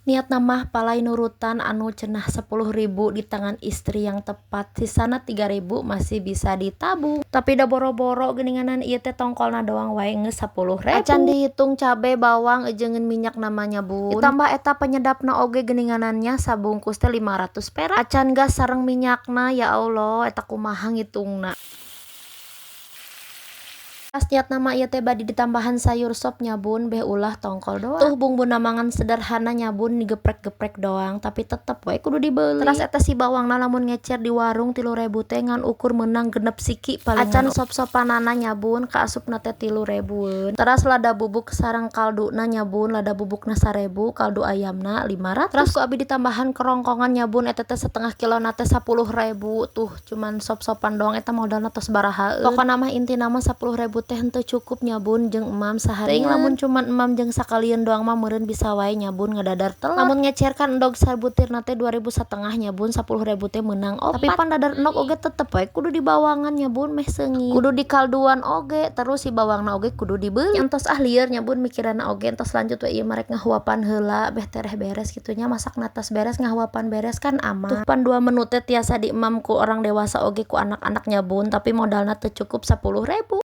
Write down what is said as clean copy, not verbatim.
Niatna mah palay nurutan anu cenah 10.000 di tangan istri yang tepat, sisana 3.000 masih bisa ditabung. Tapi da boro-boro geuninganan, ieu teh tongkolna doang wae geus 10.000. Acan dihitung cabe, bawang jeung minyak namanya, Bun. Ditambah eta penyedapna oge geuninganannya, sabungkus teh 500 perak. Acan gas sareng minyakna, ya Allah, eta kumaha ngitungna. Pas niatna mah ieu teh bade ditambahan sayur sop nya, Bun, beh ulah tongkol doang. Tuh, bumbuna mah ngan sederhana nya, Bun, digeprek-geprek doang, tapi tetep we kudu dibeuli. Teras eta si bawangna lamun ngecer di warung 3.000 teh ngan ukur meunang 6 siki paling. Acan sop-sopanana nya, Bun, kaasupna teh 3.000-eun. Teras lada bubuk sareng kalduna nya, Bun, lada bubukna 1.000, kaldu ayamna 500. Teras ku abi ditambahan kerongkongan nya, Bun, eta teh setengah kilona teh 10.000. Tuh, cuman sop-sopan doang eta modalna tos barahaeun. Pokona mah intina mah 10.000 teh henteu cukup nya, Bun, jeung emam saharian. Teuing lamun cuman emam jeung sakalieun doang mah meureun bisa wae nya, Bun, ngadadar telur. Lamun ngecer kan endog sabutirna teh 2.500 nya, Bun, 10.000 teh meunang opat. Tapi pan dadar endog oge tetep we kudu dibawangan nya, Bun, meh seungit. Kudu dikalduan oge, terus si bawangna oge kudu dibeuli. Entos ah, lieur nya, Bun, mikiranna oge. Entos lanjut we ieu mah, rek ngahuapan heula beh tereh beres kitu nya. Masakna tos beres, ngahuapan beres kan aman. Tuh, pan dua menu teh tiasa diemam ku orang dewasa oge ku anak-anak nya, Bun, tapi modalna teu cukup 10.000.